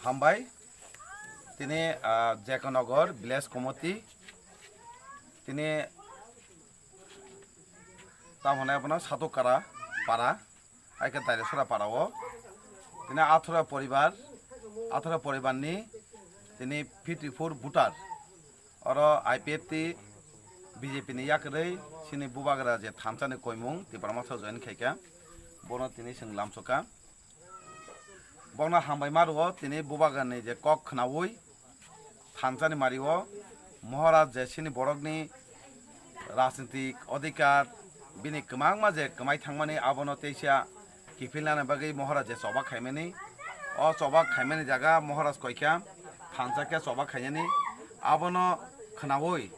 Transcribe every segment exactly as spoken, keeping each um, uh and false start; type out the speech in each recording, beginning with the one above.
Hambai. Tini, ah, Jekanagar Village Committee. Tini tamo hwnai abono Satukara para, hai khe Dairasora para o. Tini atharo poribar, atharo poribar ni tini fifty four voter. Oro I P F T B J P ni yakarwi chini bubagra je thansa ni koimung Tipra Motha join khaikha, bono tini chwng lamsoka. Bono hambai ma rwo, tini bubagrani je kok khnaui thansa ni mari o Maharaj je chini borok ni rajnitik adhikar bini kwbangma je kwmai thangmani abono teisa kiphilnani bagwi Maharaj je choba khaimani. O choba khaimani jaga Maharaj koikha thansa khe choba khainani. Abono khnaui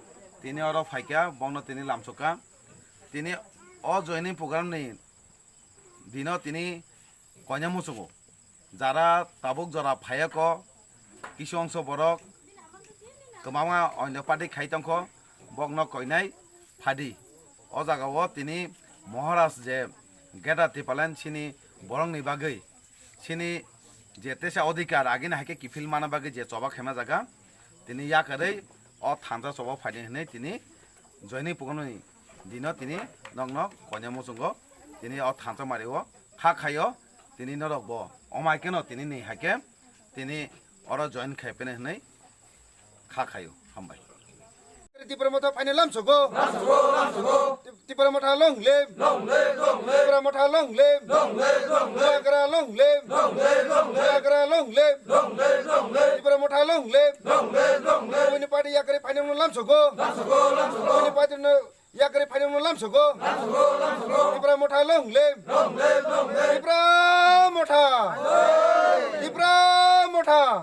tini oro phaikha, bongno tini lamsoka. Tini o joining program ni dino tini koina muchungo. Jara tabuk jora phaiya ko, kisu ongso borok kwbangma onyo party khai tongkho, bokno koinai phadi. O jaga o tini Maharaj je Greater Tipraland chini borokni bagwi, chini je tesa odhikar agini haikhe kiphil mana bagwi je choba khaima jaga, tini yakarwi o thansa choba phaidi hwnwi tini joining programni dino tini nokno koina muchungo tini o thansa mari o kha khaio, tini norok bo omai keno tini ni haikhe tini oro join khai pene hwnwi kha khaio. Hambai. Tipra Motha phaina lamsogo. Tipra Motha long live. Tipra Motha long live. Bubagra long live. Bubagra long live. Tipra Motha long live. Buini party yakarwi phaina lamsogo. Buini party no yakarwi phaina lamsogo. Tipra Motha long live. Tipra Motha. Tipra Motha.